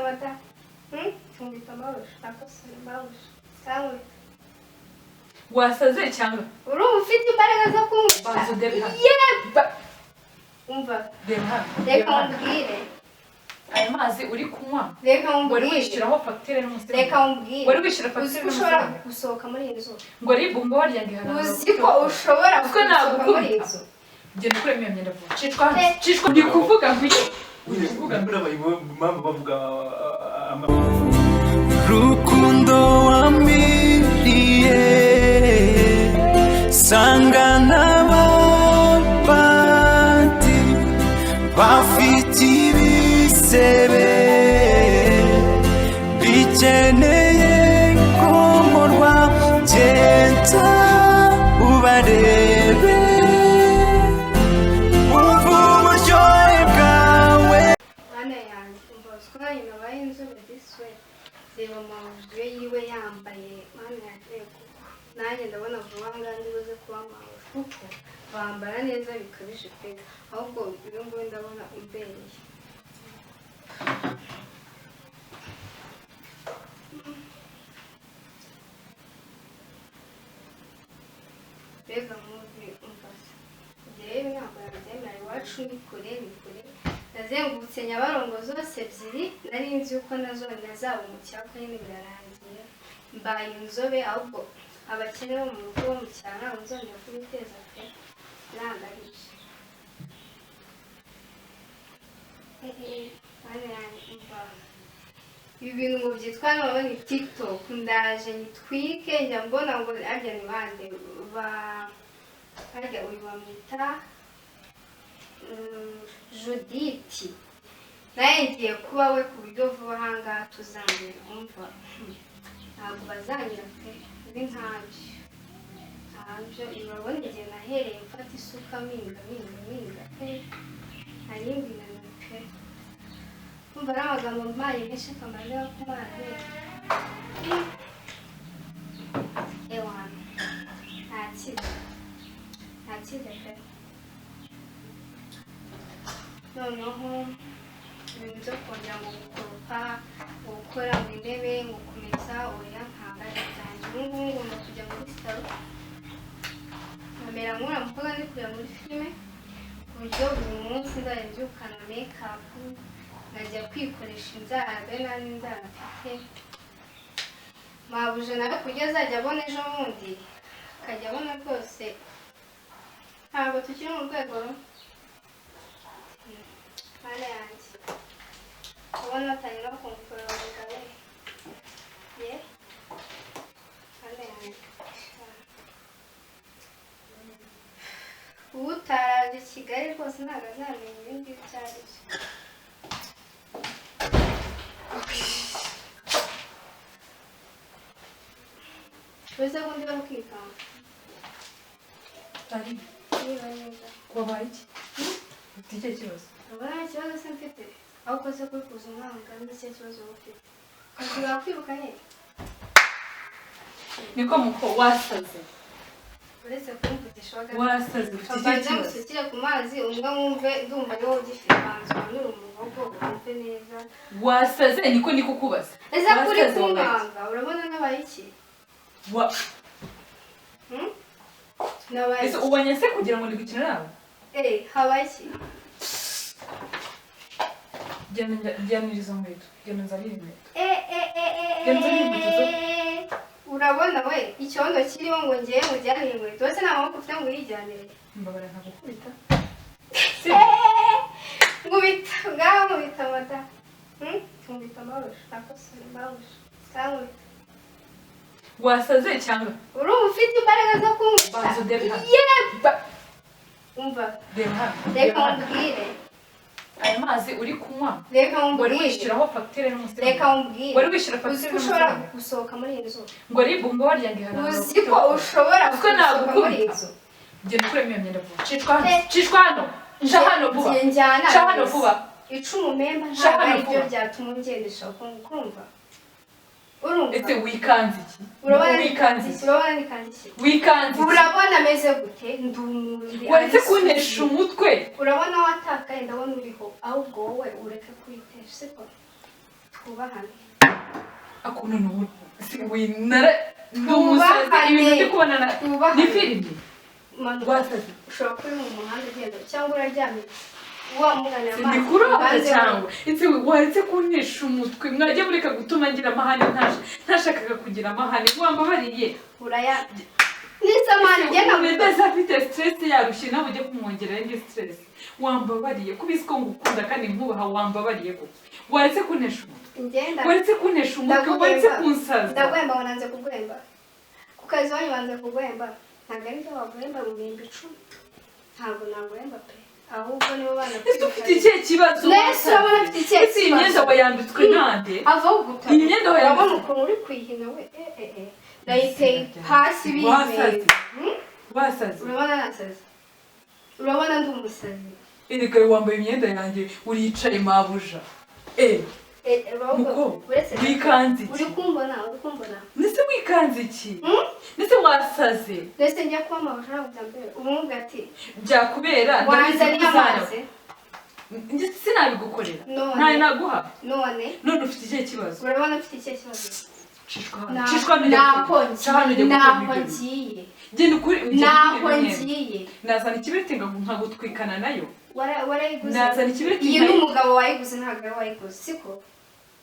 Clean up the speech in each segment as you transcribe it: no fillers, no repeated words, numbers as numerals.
Mada. Nkubita amabusha nakosora amabusha sankubita. Wasaze cyangwa? Urumva ufite imbaraga zo kunkubita? Banza udebe hano. Yeba, umva. Reba hano. Reka Reba hano. nkubwire. Aya mazi uri kunywa, Reka wari nkubwire. wishyuraho fagitire n'umusenyi? Reka nkubwire. Wari wishyura Uzi fagitire ko ushobora n'umusenyi? gusohoka muri iyi nzu? Ngo ribu ngo warya ngo ihana. Uzi ko ushobora Uzi ko gusohoka muri iyi nagukubita? nzu? Genda ukuremo iyo myenda vuba. Cishwa hano. Eh. Cishwa, ndi kuvuga ngo iki? Ndi kuvuga ngo Impamvu bavuga Rukundo wamiriye sanga n'ababandi bafite ibisebe bikeneye komorwa, genda ubarebe wumva uburyohe bwawe. Bana yanjye, umva, uzi ko nanjye nabaye inzobe this way? Reba amajwi yiwe yambaye. Mana yanjye, kuko nanjye ndabona vuba ngaha ndi buze kuba mabuja, kuko bambara neza bikabije pe. Ahubwo uyu nguyu ndabona umbereye. Mbega mubi! Umva se, njyewe ntabwo nabyemera. Iwacu ni kure, ni kure. Nazengurutse Nyabarongo zose ebyiri, nari nzi yuko nazo nazaba mu cyaka nyine. Birarangiye, mbaye inzobe. Ahubwo abakene bo mu rugo bo mu cyaro ntabwo nzongera kubiteza pe, ntangarije. Bana yanjye, umva, ibi bintu ngo byitwa noneho ni TikTok, ndaje nyitwike. Njya mbona ngo arya ni bande ba harya, uyu bamwita Judith, nawe ngiye kuba we ku buryo vuba aha ngaha tuzamera. Umva, ntabwo bazanyura pe, ibi ntabyo, ntabyo. Urabona igihe nahereye mfata isuka mpinga, mpinga, mpinga pe, nari mbinaniwe pe. Umva, n'amagambo mbaye menshi akamaro yo kumara. Ewana, ntakize, ntakize pe. Noneho ibintu byo kongera ngo gukoropa, ngo gukora ngo intebe, ngo kumesa, oya, ntabwo ari ibyanjye. Ubu ngubu ngomba kujya muri salon nkamera nk'uriya mukobwa ndi kureba muri filime, ku buryo buri munsi nzajya mbyukana makeup, nkajya kwikoresha inzara, dore nta n'inzara mfite. Mabuja nawe ku buryo azajya abona ejo bundi akajya abona rwose ntabwo tukiri mu rwego rumwe. Mana yanjye, ubona batangira no kumforominga we. Ye, mana yanjye, utaraje Kigali rwose ntabwo azamenya ibi ngibi ibyo ari byo. Uretse ko ndi kwikanga. Ari Niba neza. Wabaye iki? Ufite ikihe kibazo? Urabona nta kibazo se mfite? Aho ukoze kuri kuza umwanga, ni ikihe kibazo uba ufite? Akazi bakwirukanye? Niko muko, wasaze? Uretse kumvugisha waga. Wasaze? Ufite ikihe Mbanza kibazo? musukire ku mazi umwe wumve, ndumva ari wowe ugifite. Banza umanure umuhogo wumve neza. Wasaze? Niko ndi kukubaza. Ese kuri Wasaze, wabaye iki? kunkanga, urabona nabaye iki? Wa Hmm? Nabaye Ese iki? ubonye se kugira ngo ndi gukina nawe? Eh, habaye iki? Genda, jyanira izo nkweto, genda nzanire inkweto. Eh, eh, eh, eh, Genda uzane inkweto zo. eh. Urabona we icyondo kiriho ngo ngewe mujyanire inkweto? Wese nta maboko ufite ngo uyijyanire. Mbabara nkagukubita. Nkubita ngaho, nkubita amata. Nkubita amabusha nakosora amabusha sankubita. Wasaze cyangwa? Urumva ufite imbaraga zo kunkubita? Banza udebe hano. Yeba, umva. Reba hano. Reka Reba hano. nkubwire. Aya mazi uri kunywa, Reka wari nkubwire. wishyuraho fagitire n'umusenyi? Reka nkubwire. Wari wishyura Uzi fagitire ko ushobora n'umusenyi? gusohoka muri iyi nzu? Ngo ribu ngo warya ngo ihana. Uzi ko ushobora Uzi ko gusohoka muri iyi nagukubita? nzu? Genda ukuremo iyo myenda vuba. Cishwa hano. Eh. Cishwa hano. Nca hano vuba. Njye njyana Nca hano vuba. icumu memba Nca ntabwo hano ari byo vuba. byatuma ungendesha ukumva. Urumva? Ese wikanze iki? Urabona Wikanze iki? Urabona nikanze iki? Wikanze iki? Urabona ameze gute? Ndi umuntu. Waretse kuntesha umutwe. Urabona watakaye, ndabona uriho. Ahubwo wowe ureke kwitesha, siko? Twubahane. Ako none ubu si winara, ndi umusazi? Twubahane. Ibintu ndi kubona Twubahane. ni filimi. Manuka. Wasaze. Ushobora kuba uri mu muhanda ugenda cyangwa uraryamye wamuganira amazi. Ndi kurota ubanze. Cyangwa ese waretse kuntesha umutwe? Mwajya mureka gutuma ngira amahane. Ntashakaga kugira amahane, wambabariye. Uraya n'isamani ugenda. Umuntu wese afite stress, yarushye, nawe ujye kumwongerera indi stress. Wambabariye, kubizi ko ngukunda kandi nkubaha, wambabariye koko, waretse kuntesha umutwe. Ngenda. Waretse kuntesha umutwe, waretse kunsaza. Ndaguhemba ngo nanze kuguhemba? Ku kazi wanyu banze kuguhemba, ntabwo ari byo baguhemba mu 10,000. Ntabwo naguhemba pe, ahubwo nibo bana. Ese ufite ikihe kibazo? Nese urabona mfite ikihe Ese iyi myenda kibazo? wayambitswe nande? Avaho guta. Iyi myenda wayambitse- Urabona ukuntu uri kuyihina we? Eh eh eh, nayiteye hasi Wasaze. bimeye. Wasaze. Urabona nasaze? Urabona ndi umusazi? Erega wambaye imyenda yanjye, uricaye mabuja, eh. Eh, ahubwo Muko uretse wikanze iki? Uri kumbona? Uri kumbona? Nese wikanze iki? Hmm? Nese wasaze? Ndetse njya kuba amabuja ntabwo byambere umwuga ati Byakubera, ndabizi wanzaniye ko uzana. amazi. Njye sinabigukorera. None. Ntayo naguha. None. None ufite ikihe kibazo? Urabona mfite ikihe kibazo? Cishwa hano, cishwa hano, ujya Ntabwo gukora. Ca hano ujya gukora ntabwo ibyo bintu. ngiye. Genda ukuri, ugenda Ntabwo ukure imyenda. ngiye. Nazana ikibiriti nkagutwikana nayo. Warayiguze. Nazana ikibiriti Iyi ni umugabo wayiguze, ntabwo ari wayiguze, siko?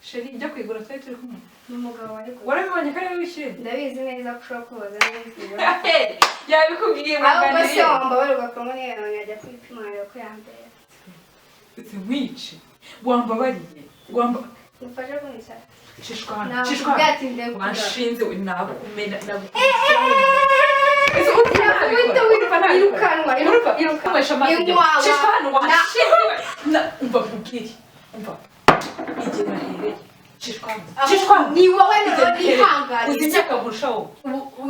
Chérie, njya kuyigura twari turi kumwe. Ni umugabo wayiguze. Warabibonye ko ariwe wishyuye? Ndabizi neza ko ushobora kubaza neza. Yabikubwiye? Ahubwo se Mwaganiriye? wambabara ugakuramo niyo yawe nkajya kwipima nkareba ko yambera. Ese nkwice? Wambabariye, wamba Mufashe kunyicara. Cishwa hano. Ntabwo Cishwa hano. bwatinze. Wanshinze we, nakumena. Nakubita, wirukanwa, Urumva amazi? Inkwawa. Cishwa hano, wanshinze we. Umva nkubwire, umva igihe nahereye. Cishwa hano, cishwa hano. Ni wowe Igihe nahereye. nihangane. Uzi imyaka nkurusha wowe?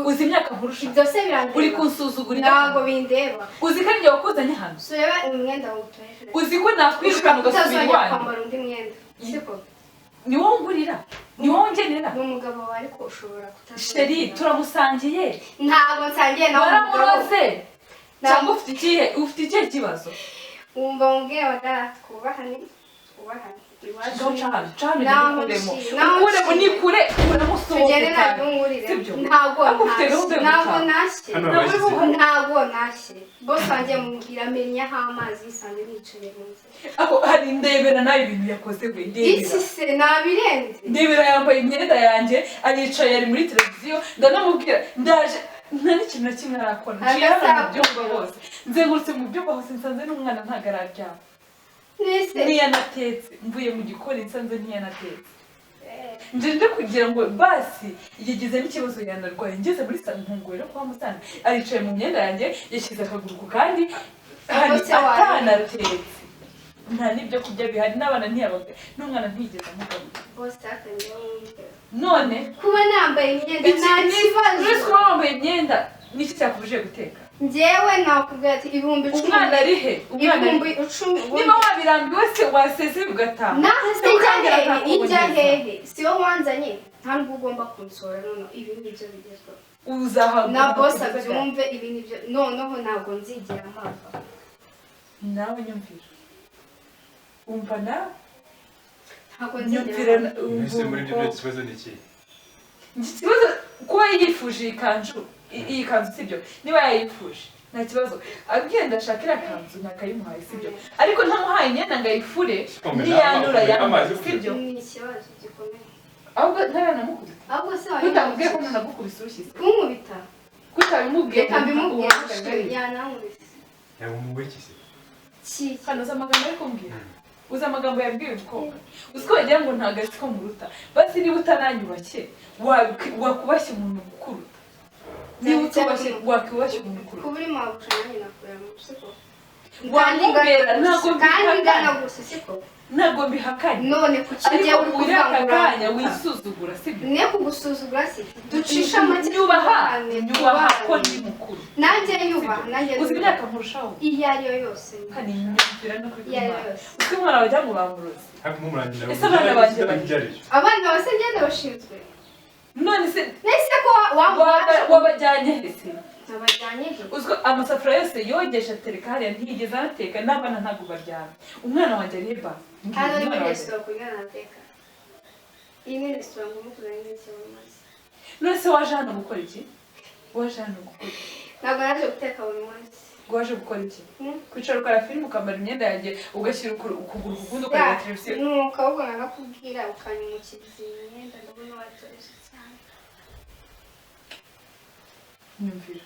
Uzi imyaka nkurusha? Ibyo se birandeba? Uri kunsuzugurira. Ntabwo bindeba. Uzi ko ari njye wakuzanye hano? Sureba umwenda wawutoresheje. Uzi ko nakwirukana ugasubira Utazongera iwanyu? kwambara undi mwenda, siko? Ni wowe ngurira, ni wowe ngenera. Ni umugabo wawe, ariko ushobora kutazongera. Chérie, turamusangiye. Ntabwo nsangiye nawe umugabo. Waramuroze cyangwa ufite ikihe kibazo? Wumva mubwire wadara, twubahane, twubahane iwacu. Ngaho ca hano, ca hano. Naho Ugende ukuremo. nciye, naho Ukuremo. nciye. Ni kure, kuremo usohoke. Tugende. Cyane. Ntabwo ngurire. Sibyo? Ntabwo Ariko ufite ntashye. gahunda yo Ntabwo gutaha. ntashye. Hano abashyize. Ntabwo ntashye. Bose wanjye mubwira amenyaho amazi yisanze nicaye mu nzu. Ako hari ndebera nawe ibintu yakoze we, ndebera. Iki se nabirenze? Ndebera, yambaye imyenda yanjye, aricaye, ari muri televiziyo. Ndanamubwira ndaje, nta n'ikintu na kimwe arakora. Nciye hano mu byumba hose, nzengurutse mu byumba hose, nsanze n'umwana ntabwo araryama. Nese Ntiyanatetse. Mvuye mu gikoni nsanze ntiyanatetse. Nje nje kugira ngo basi yagize n'ikibazo, yanarwaye. Ngeze muri salo ntunguwe no kuhamusanga aricaye mu myenda yanjye, yashyize akaguru ku kandi, hari Ubwo se wawe- atanatetse, nta n'ibyo kurya bihari, n'abana ntiyabaga, n'umwana ntiyigeze amugaburira. Bose hakanjye wumve. None Kuba nambaye imyenda nta kibazo. Uretse kuba wambaye imyenda, niki cyakubujije guteka? Njyewe nakubwira ati 10,000. Umwana ari he? Umwana ari Ibihumbi icumi ubundi. Niba wabirambiwe se, wasezeye ugataha. Naho se njya Ukambwira hehe? Ijya akakuboneza. hehe? Si wowe wanzanye, nta nubwo ugomba kunsura. None ibi nibyo bigezweho. Uzahaguruka Na boss kugeza ryari? abyumve, ibi nibyo. Noneho ntabwo nzigera mpava. Nawe nyumvira, umva nawe. Ntabwo nzigera Nyumvira mpava. Mbese muri ibyo byose ikibazo ni ikihe? Ikibazo kuba yifuje iyi kanzu, iyi kanzu, sibyo? Niba yayifuje nta kibazo, agenda ashaka iriya kanzu nakayimuhaye, sibyo? Ariko ntamuhaye imyenda ngo ayifure, niyanura Amazi yambaye, sibyo? Ni ikibazo gikomeye. Ahubwo ntaranamukubita. Ahubwo se Kutamubwiye ko wayimukubita? ntanagukubise urushyi se? Kunkubita? Kutabimubwiye? Reka mbimubwire. Ubuhamagare. Yanankubise. Yamuwe iki se? Kiki? Hano uzi amagambo ari kumbwira? Uzi amagambo yabwiye umukobwa? Uzi ko wagira ngo ntabwo azi ko muruta? Basi niba utananyubashye, wakubashye umuntu ukuruta. Niba utubashye, wakubashye umuntu ukuruta. Kuba uri mabuja nanjye nakuramo, siko? Wamubera, ntabwo Kandi mbihakanye. ingana gusa, siko? Ntabwo mbihakanye. None kuki ugiye Ariko uri muri kuvuga aka ngo kanya urantuka? wisuzugura, sibyo? Ne kugusuzugura si ducisha make. Nyubaha. Twubahane, Nyubaha ko twubahane. ndi mukuru. Nanjye nyubaha, nanjye Uzi nyubaha. imyaka nkurushaho? Iyo ari yo yose. Kandi nyumvira no kuri Iyo ari yo kumwana. yose. Uzi umwana wagira ngo bamuroze. Hafi mumurangira. Ese abana banjye bari- ibyo ari byo. Abana bose ngenda bashinzwe. None se Nese ko wamubasha? Wabajyanye he se? Nabajyanye he? Uziko amasafuriya yose yogesha atereka hariya, ntiyigeze anateka, n'abana ntabwo baryama. Umwana wanjye ari he basi? Mbwira, Hano ni umwana muri wanjye. resitora kugira nateka. Iyi ni resitora ngomba kuzajya ntekera buri munsi. None se waje hano gukora iki? Waje hano gukora iki? Ntabwo naje guteka buri munsi. Ngo waje gukora iki? Kwicara ukora filime, ukambara imyenda yanjye, ugashyira ukuguru ku kundi, ukareba televiziyo. Nuko ahubwo nanakubwira ukanyimukiriza iyi myenda, ndabona watoje cyane. Nyumvira.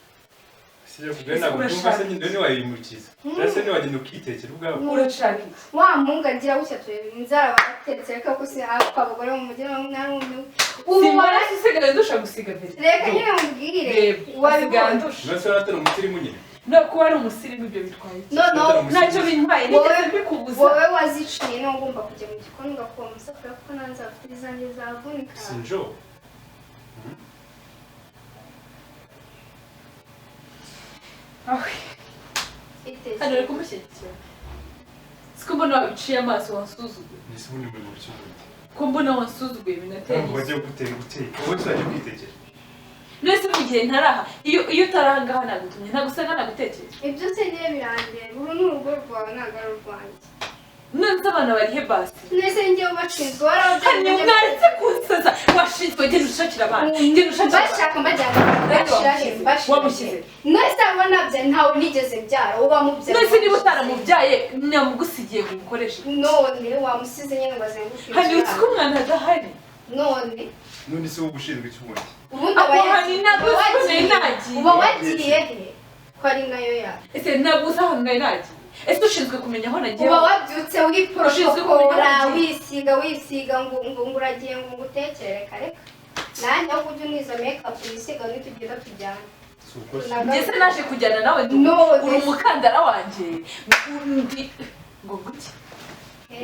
Sijya kugira ntabwo byumva se nyine ntiwayimukiza. Cyangwa se ntiwagenda ukitekera ubwawe. Urashaka iki? Wa munga ngira gutya tureba inzara baratetse, reka ko si hafi abagore mu mujyi narumiwe ubu. Simbona usigaye ndusha gusiga mbere. Reka nyine mubwire. Reba, usigaye Wabibonye? ndusha. None se uratera umusirimu nyine? No kuba ari umusirimu ibyo bitwaye iki? Noneho Ntacyo bintwaye, nigeze mbikubuza. Wowe waziciye niba ugomba kujya mu gikoni ugakura umusafuriya, kuko nanze bafite izanjye zavunika. Sinjo. Ah, Iteze. hano uri kumushyigikira, siko mbona wabiciye amaso, wansuzuguye. Nese ubundi muri mu cyumba. Ko mbona wansuzuguye binateye Ntabwo isoni. wagiye guteka guteka. Wowe tuzajya kwitekera. None mu gihe ntaraha, iyo utaraha ngaha nagutumye, ntabwo usanga nagutekera. Ibyo se ngiye birandeba? Uru ni urugo rwawe, ntabwo ari urwanjye. None se abana barihe basi? Nese njyewe ubashinzwe warababyaye? Hano mwaretse kunsaza. Washinzwe, genda ushakira abana, genda ushakira abana. Bashaka mbajyana mbashirahe mbashirahe? Wamushyize. Nese abo nabya ntawe nigeze mbyara, uwo bamubyara. None se niba utaramubyaye namugusigiye ngo umukoreshe? None wamusize nyine ngo azenguruke Hano inzu uzi ko yawe. umwana adahari. None None se wowe ushinzwe iki ubundi? Ubundi Aho aba hantu yagiye- ntabwo uba uzi ko nari wagiye- nagiye. uba wagiye he ko ari nayo yawe? Ese ntabwo uzi ahantu nari nagiye? Ese ushinzwe kumenya aho nagiye? Uba wabyutse Ushinzwe kumenya wiporotokora, aho nagiye. wisiga wisiga ngo uragiye ngo ngutekere. Reka reka, nanjye aho ujya uniza makeup wisiga, nitugenda tujyana. Si uko se. Njye se naje kujyana nawe? None Uri umukandara wanjye? Ndi ngo guki?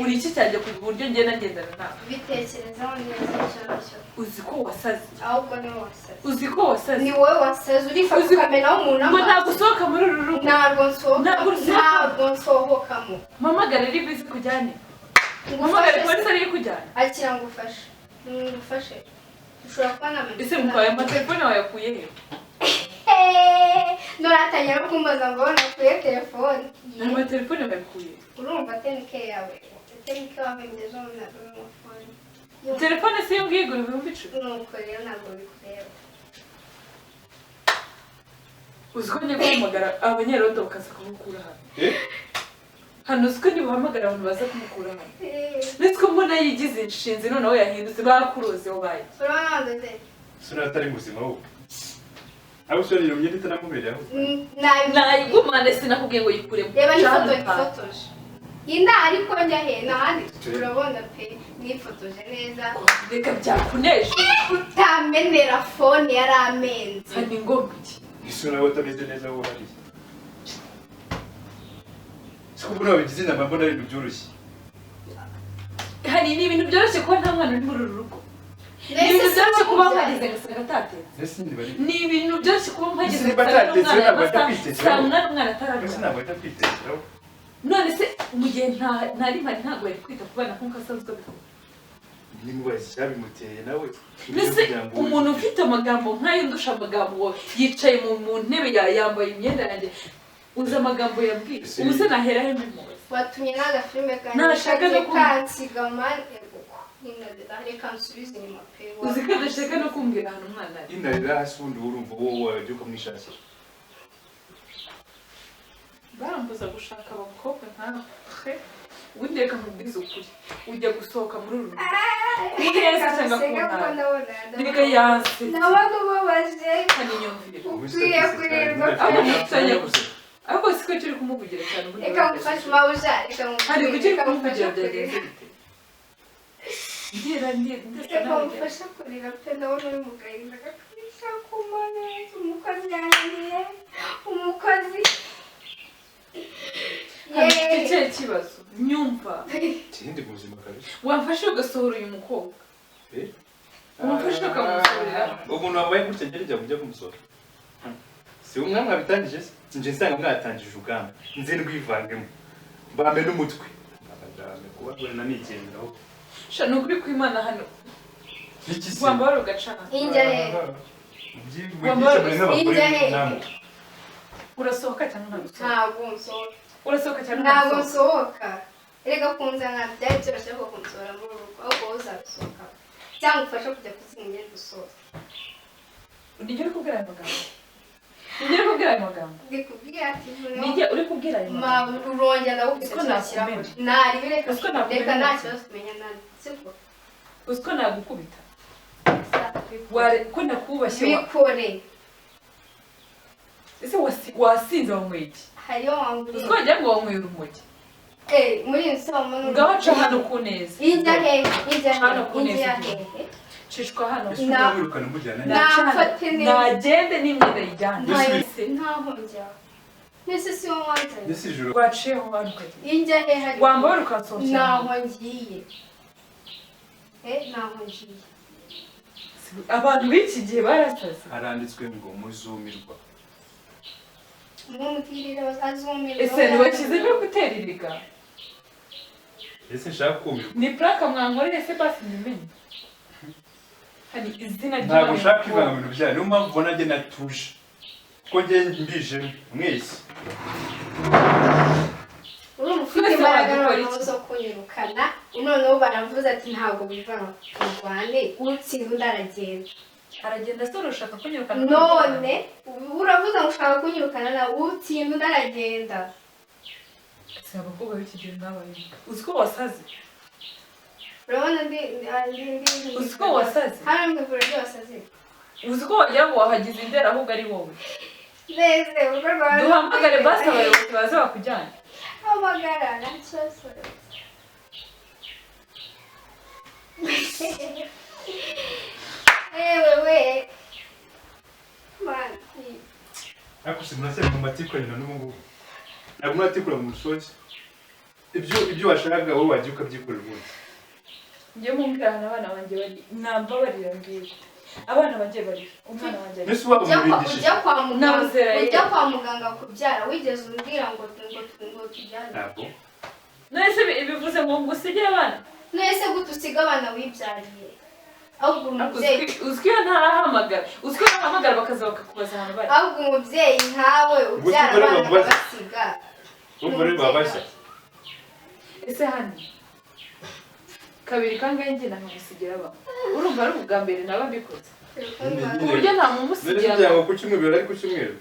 Uri iki cyanjye ku buryo ngenda ngendana nawe? Bitekerezaho neza icyo. Uzi ko wasaze? Ahubwo ni wowe wasaze. Uzi ko wasaze? Ni wowe wasaze, urifata ukamenaho umuntu Ngo ntabwo amazi. usohoka muri uru rugo. Ntabwo nsohoka. Ntabwo usohoka. Ntabwo nsohokamo. Mpamagare ari bizi kujyane, mpamagare Ngufashe polisi se? ariyo ikujyana. Akira ngufashe, ngufashe, ushobora kuba namenye. Ese mukwaye amatelefone wayakuye he? Nuratangira no kumbaza ngo nakuye telefone. Amatelefone wayakuye he? Urumva 10K yawe, 10K wahembye ejo bundi, ntabwo uri telefone. Telefone si iyo ngiyo igura 10,000? Nuko rero ntabwo bikureba. Uzi ko njya guhamagara abanyerondo bakaza kumukura hano? Eh? Hano uzi ko nibuhamagara abantu baza kumukura hano? Ndetse ko mbona yigize inshinzi, noneho yahindutse, bakuroze wabaye. Urabona wandoze. Se urabona atari muzima wowe? Ariko se iyo myenda itanamubereye aho. Nayigumane, sinakubwiye ngo yikuremo. Reba n'ifoto Jane pa. nifotoje ina, ariko njya he n'ahandi? Urabona pe, nifotoje neza. Reka byakuneje. Utamenera phone yari amenze. Hani ngombwa iki? Ese urabona utameze neza wowe hariya? Si ko mbona wabigize inama, mbona ari ibintu byoroshye. Hari ni ibintu byoroshye kuba nta mwana uri muri uru rugo. Ni Mbese ibintu si byoroshye kuba wamubyaye? mpageze ngasanga atatetse. Ese nyine bari. Ni ibintu byoroshye kuba mpageze Ese niba ngasanga atatetse, n'umwana ntabwo ajya saa kwitekeraho. saa munani umwana Ese atararyama. ntabwo ajya kwitekeraho. None se mu gihe ntari mpari ntabwo yari kwita ku bana nk'uko asanzwe abikora? Nimubaza icyabimuteye nawe. Mbese umuntu ufite amagambo nk'ayo, ndusha amagambo, yicaye mu ntebe yambaye imyenda yanjye, uzi amagambo yabwiye? Ubu se nahera he mbimubaza? Watumye n'agafilime kanjye Nashaka no kagiye kansiga mani reka nsubize inyuma pe. Uzi ko adashaka no kumbwira ahantu umwana ari? Inarira hasi ubundi wowe urumva wowe wajya ukamwishakira. Barambuza gushaka abakobwa nkawe. Ubundi reka nkubwize ukuri, ujya gusohoka muri uru rugo ku neza cyangwa ku Reka nabi. ndabona Reka yanse. Ndabona ubabaje. Hano inyumvire. Ukwiye kurirwa. Ariko siko turi kumuvugira cyane ubundi. Reka ngufashe mabuja, reka Hari ngufashe, kuki reka kumuvugira ngufashe byagenze kurira. bite? Ndera ndetse Reka nawe. ngufashe kurira pe, ndabona uri mu gahinda gakabije kumara umukozi yananiye umukozi. Hari Yeee. ikihe kibazo nyumva? Ikindi mu buzima kabisa. Wamfashe ugasohora uyu mukobwa? Eh? Umufashe ukamusohorera. Umuntu wambaye gutya njye kujya kumusora. Si umwe mwabitangije se? Nje nsanga mwatangije urugamba. Nze ndwivangemo. Mbambe n'umutwe. Abagame kuba wenda nigenderaho. Sha, ni ukuri kw'Imana hano. Iki se? Wambara ugacana. Injya he? Injya he? Urasohoka cyangwa ntabwo usohoka? Ntabwo nsohoka. Urasohoka cyangwa Ntabwo ntabwo usohoka? nsohoka. Erega kunzana byari byoroshye, ariko kunsohora muri uru rugo ahubwo wowe uzabisohoka. Cyangwa ufashe kujya kuzinga imyenda usoza. Nijye uri kubwira ayo magambo? Nijye uri kubwira ayo magambo? Ndikubwira ati Nijye uri kubwira ayo magambo? Urongera ndagukubita Uko kino kirahure. nakumena. Naribi reka. Uko nakumena. Reka nta kibazo tumenya nani. Sibwo? Uzi ko nagukubita? Ko nakubashye Bikore. Ese wasinze wanyweye iki? Hariyo wanguriye. Uzi ko wagira ngo wanyweye urumogi? Muri iyi nzu wabona Ngaho ca hano ku neza. Ijya hehe? Ijya Hano hehe? ku neza Ijya igihe. hehe? Cishwa hano. Ese uramwirukana umujyana he? Nafate neza. Nagende n'imyenda yijyane. Ntayo ntaho njya. Mbese si wowe wanzanye? Mbese ijoro Waciyeho hano ukagenda. Ijya hehe ariko? Wambara ukansohokera. Ntaho ngiye. Ntaho ngiye. Abantu b'iki gihe barasaze. Haranditswe ngo muzumirwa. Mumubwirire azumirwa. Ese ntibashyizemo gutera iriga? Ese nshaka kumirwa. Ni prank mwankoreye se basi mbimenye? Hari izina Ntabwo ry'Imana. nshaka kwivanga mu bintu byanyu, niyo mpamvu ubona njye natuje. Ko njye mbije mwese. Urumva ufite Twese imbaraga wadukora noneho iki? zo kunyirukana, noneho baravuze ati ntabwo bivanga turwane, utsinda undi aragenda. Aragenda asora ushaka kunyirukana. None uravuze ngo ushaka kunyirukana nawe utsinda undi aragenda. Si abakobwa b'iki gihe mwabaye. Uzi ko wasaze? Urabona ndi Uzi ko wasaze? Hano mu ivuriro ry'abasazi. Uzi ko wagira ngo wahagize indera ahubwo ari wowe. Neze urugo rwawe. Duhamagare basi abayobozi baze bakujyane. Hamagara nta kibazo. Ewe we. Man. Ariko si murasebe mu matikura nyina n'ubu ngubu. Ntabwo muratikura mu musozi. Ibyo washakaga wowe wagiye ukabyikorera ubundi. Njye mumbwira ahantu abana banjye bari, nambabarira mbwira. Abana banjye bari, umwana wanjye ari. Mbese waba umubindishije. Ujya kwa muganga, Nabuzera ye. ujya kwa muganga kubyara wigeze umbwira ngo ngo tubyare. Ntabwo. None se bivuze ngo ngusigire abana? None gute usiga abana wibyariye? Ahubwo umubyeyi, Uzi ko iyo ntarahamagara, uzi ko ntahamagara bakaza bakakubaza ahantu bari. ahubwo umubyeyi nkawe ubyara Ubwo abana bamubaza. akabasiga. Ubwo rero babashya. Ese hano kabiri kangahe njye nkamusigira abana? Urumva ari ubwa mbere naba mbikoze. Ku buryo nta mumusigira. Mbese byanga ku cyumweru ari ku cyumweru.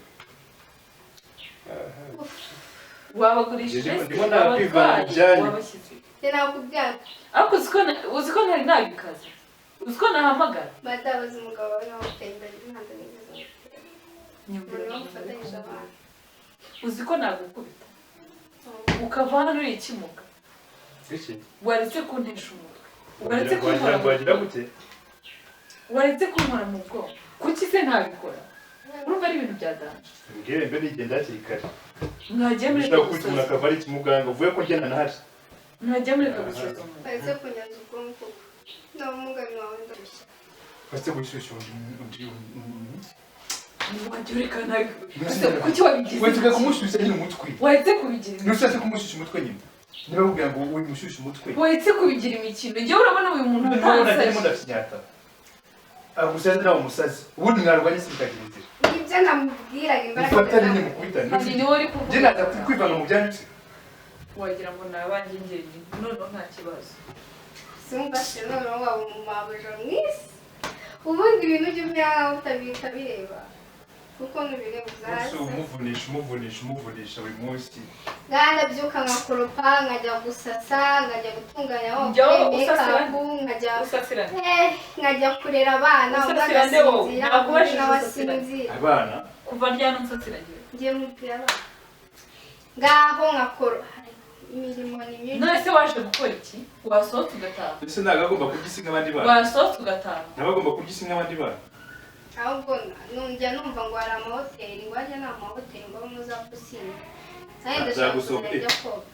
Wabagurishije Ndimo nakwivana mu byanyu. wabashyize. Njye nakubyara. Ariko uzi ko ntari nabikaze. Uzi ko nahamagara. Badabaza umugabo wawe nawe uteye imbere ntabwo nigeze mutera. Nyumvira Umuntu bamufatanyije abana. Uzi ko nagukubita. Ukava hano uri ikimuga. Iki? Waretse kuntesha umutwe. Waretse Wagira kunkora ngo wagira gute? Waretse kunkora mu bwonko. Kuki se ntabikora? Urumva ari ibintu bya danje. Mbwire mbe nigenda hakiri kare. Mwagiye muri Ushaka gukubita umuntu akava ari ikimuganga uvuye ko njye ntahari. Mwagiye muri gusuzuma. Waretse kunyaza ubwonko. N'ubumuga wawe ndarushya. Uretse gushyushya undi. Wagiye ureka nabi. Kuki wabigize? Uretse kumushyushya nyine umutwe. Waretse kubigira. Ntushatse kumushyushya umutwe nyine. Niba bakubwira ngo uyu mushyushye umutwe. Waretse kubigira imikino. Njyewe urabona uyu muntu Ntabwo ndimo ntasaje. ndafinyata. Agusaze nawe umusazi. Ubundi mwarwanye se bikagira inzira. Nibyo namubwiraga imbaraga. Mufata nyine mukubitane. Hari niwe uri kuvuga. Njye naza kwivanga mu byanyu se. Wagira ngo ni abanjye njyenyine. Noneho nta kibazo. Simba se noneho waba umumabuja mwisi. Ubundi ibintu ujya umenya nkaho utabireba. Kuko nubireba uzaze. Umuvunisha umuvunisha umuvunisha buri munsi. Ndabyuka nkakoropa, nkajya gusasa, nkajya gutunganya aho Njyewe make-up, nkajya usasirane. Nkajya kurera abana, umwe Usasirane wowe, agasinzira, nakubajije undi nawe usasirane. asinzira. Abana Kuva ryano nsasiranye. Ngiye mubwira abana. Ngaho nkakora imirimo ni myinshi. None se waje gukora iki? Wasohotse ugataha. Ese ntabwo agomba kurya isi nk'abandi bana. Wasohotse ugataha. Ntabwo agomba kurya isi nk'abandi bana. Ahubwo njya numva ngo hari amahoteli, ngo hajya ni amahoteli ngo abamo za pisine. Nanjye ndashaka kuzajya njya koga.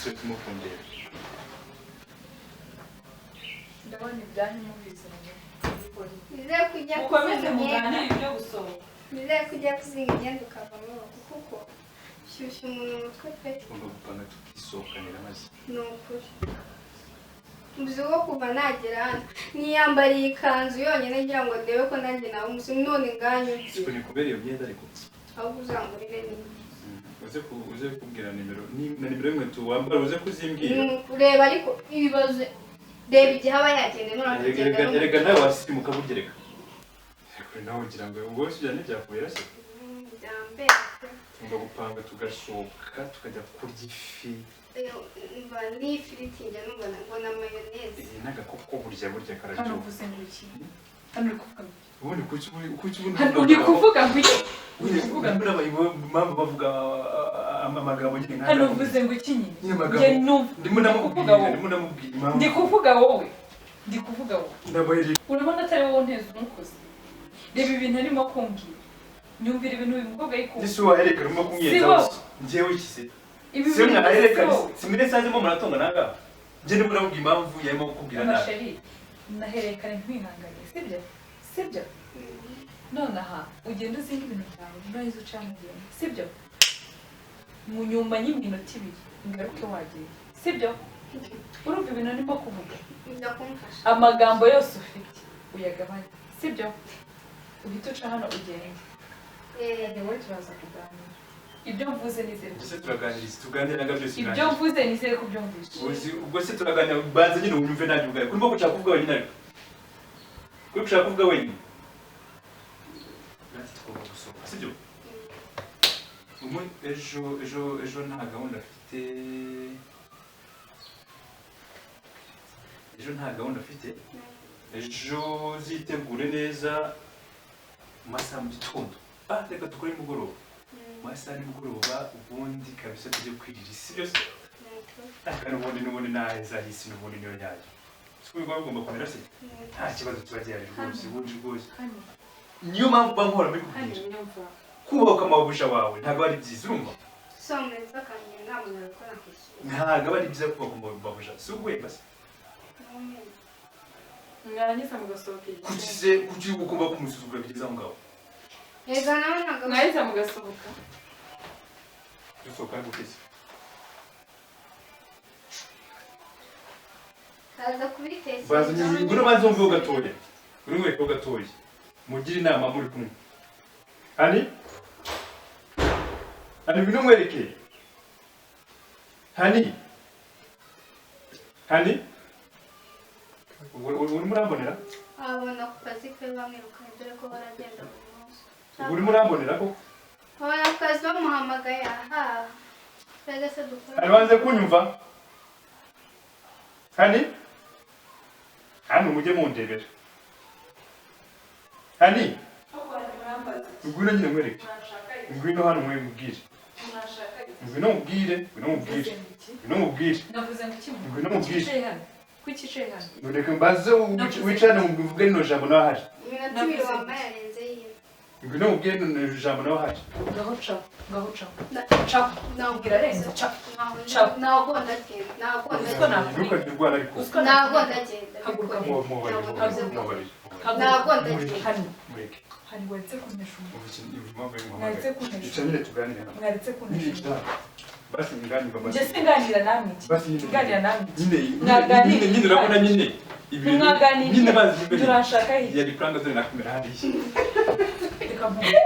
Twe tumukundira. Ndabona ibyanyu mubizanye. Nizere kujya Mukomeze kuzinga imyenda. muganire ibyo gusohoka. Nizere kujya kuzinga imyenda ukavamo kuko shyushya umuntu umutwe pe. Tugomba gupanga tukisohokanira maze. Ni ukuri. Uzi ko kuva nagera hano niyambariye ikanzu yonyine ngira ngo ndebe ko nanjye nawe umusore none nganyuze. Siko nikubera iyo myenda ariko. Ahubwo uzangurire n'indi. Uze kubwira nimero na nimero y'inkweto wambara, uze kuzimbwira. Kureba ariko ibibazo, reba igihe aba yagenda noneho akagenda. Erega nawe wasimuka burya, reka. Reka nawe ugira ngo ubwo wese ujyana ntibyakubera se? Byambere. Tugomba gupanga tugasohoka, tukajya kurya ifi. Mba n'ifiriti, njya numva ngo na mayoneze. Iyi n'agakoko burya Hano kararyoha. uvuze ngo iki? Hano uri kuvuga ngo iki? Ubundi kuki ubundi Hano uri kuvuga ngo iki? Uri kuvuga ngo impamvu bavuga amagambo nyine nk'aya? Hano uvuze ngo iki nyine? Nyine amagambo. Njye numva Ndimo ndi kuvuga ndamubwira wowe. Ndimo ndamubwira impamvu. Ndi kuvuga wowe, ndi kuvuga wowe. Ndabahereye. Urabona atari wowe nteza umukozi. Reba ibintu arimo kumbwira, nyumvira ibintu uyu mukobwa ari kumbwira. Ese wahereka urimo kumwiyenza Si wowe. hose njyewe iki se? Ibi Si bintu mwahereka si wowe. si mwene sanzemo muratonga nanga. Njye ndimo ndamubwira impamvu yarimo kukubwira nabi. Amasheri, nahereye kare nkwihanganye, sibyo? Sibyo? Nonaha ugenda uzinga ibintu byawe, nurangiza ucana ugenda, sibyo? Mu nyuma y'iminota 2 ngaruke wagiye, sibyo? Urumva ibintu ndimo kuvuga? Njya kumufasha. Amagambo yose ufite uyagabanye, sibyo? Uhite uca hano ugende. Wowe turaza kuganira. Ibyo mvuze nizere ko Ese turaganira iki? Tuganira nga byose Ibyo birangiye. mvuze nizere ko ubyumvise. Uzi ubwo se turaganira, banza nyine unyumve nanjye ubwawe. Kurimo gushaka kuvuga wenyine, ariko kuri gushaka kuvuga wenyine. Natwe tugomba gusohoka, sibyo? Umu ejo nta gahunda afite. Ejo nta gahunda afite. Ejo uzitegure neza mu masaha mu gitondo. Reka dukore nimugoroba, mu masaha nimugoroba, ubundi kabisa tujye kwirira isi byose. Ariko n'ubundi naheza hisi, n'ubundi niyo yayo. Siko biba bigomba kumera se? Nta kibazo kiba gihari rwose, ubundi rwose. Hano. Niyo mpamvu mba nkora Hano. mbikubwira. Nyumva. Kubaka amabuja wawe ntabwo ari byiza, urumva? So mwiza akangira inama nabikora nkishyura. Ntabwo aba ari byiza kubaka amabuja, si uguhemba se? Mwarangiza mugasohoka igihe. Kuki se, kuki ugomba kumusuzugura bigeze aho ngaho? Rega nawe ntabwo Mwarangiza mugasohoka. Dusohoka gute se? Kaza kubitekereza. Banza ngwino, banza wumveho gatoya, uri mwereke gatoya, mugire inama muri kumwe. Hani, hani, ngwino mwereke. Hani, hani, urimo urambonera? Wabona ku kazi ke bamwirukanye, dore ko baragenda buri munsi. Urimo urambonera koko? Wabona ku kazi bamuhamagaye aha, twebwe se dukora? Hani, banze kunyumva. Hani, hano mujye mundebera. Hani, ngwino nyine mwereke. Ngwino hano mubwire. Ngwino mubwire, ngwino mubwire, ngwino mubwire. Navuze ngo iki? Ngwino mubwire. Kuki wicaye hano? Kuki wicaye hano? Reka mbaze wicarane muvuge rino jambo nawe ahari. Iminota 2 wambaye arenze yiwe. Ngwino mubwire rino jambo nawe ahari. Ngaho caho, ngaho caho, caho. Ntabwo Arenze, caho. Ciao. Ntabwo ndagenda, ntabwo Uziko ndagenda. nakubwira. Ntukajye urwana ariko. Uziko Ntabwo ndagenda. Haguruka. Mubabarire, Haguruka. mubabarire. Ntabwo ndagenda. Hano. Mureke. Hano waretse kuntesha umutwe. Ubu impamvu y'umuhamagaro. Mwaretse kuntesha. Icara nyine tuganire hano. Mwaretse Nyine kuntesha umutwe. icara. Basi nganirwa basi. Njye singanira namwe iki? Basi nyine. Nganira namwe iki? Nyine Mwaganiriye. nyine urabona nyine ibintu. Mwaganiriye. Nyine bazi imbere. Turashaka iki? Yari prank, dore nakumera hariya. Reka nkubwire.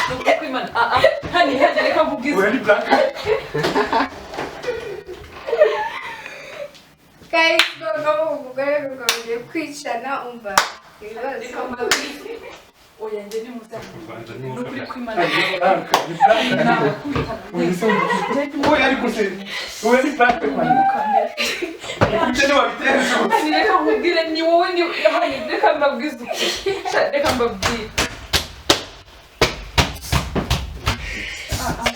Ni ukuri kw'Imana. Ah, ah. Hani, hani, reka nkubwize. Oya, ni prank. Guys, noneho umugore rugombye kwicana, umva ibibazo. Reka mbabwire. Oya, njye ntimuzamure. Rwanda Ni ukuri kw'Imana. Ni prank, ni prank. Nabakubita. Oya, se oya, ariko se oya, ni prank. Ibyo ntiwabiteje. Hani, reka nkubwire, ni wowe, ni hani, reka mbabwize ukuri. Sha, reka mbabwire. Ah, ah.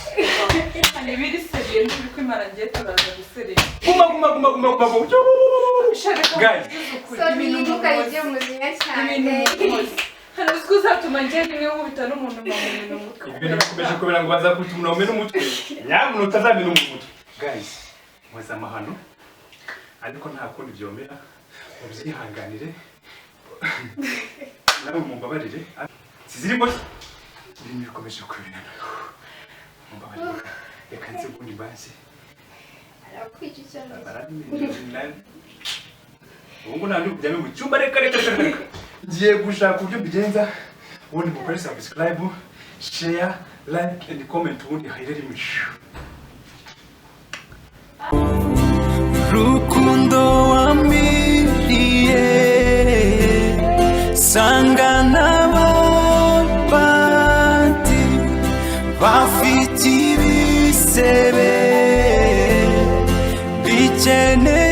Hani, biri sérieux, ni ukuri kw'Imana, ngiye turaza guserera. Guma guma guma guma guma guma. Sha, reka Guys. nkubwize ukuri. So Ibintu ntimukajye mukoze. muzinya cyane. Ibintu mukoze. Hano uzi ko uzatuma njye rimwe nkubita n'umuntu nkamumena umutwe. Ibintu bikomeje kubera ngo bazakubita umuntu wamena umutwe. Nyamuntu utazamena umutwe. Guys, nkoze amahano. Ariko nta kundi byomera. Mubyihanganire. Nawe mumbabarire. Sizirimo. Ibintu bikomeje kubera. Mumbabarire. Reka nze ubundi mbanze. Arakwica icyo nzi. Ubu ngubu nta kujya mu cyumba, reka reka reka reka. Ngiye gushaka uburyo mbigenza, ubundi mukore subscribe, share. Like and comment, ubundi hayire rimwe. Rukundo wamiriye sanga n'ababandi bafite ibisebe bikeneye.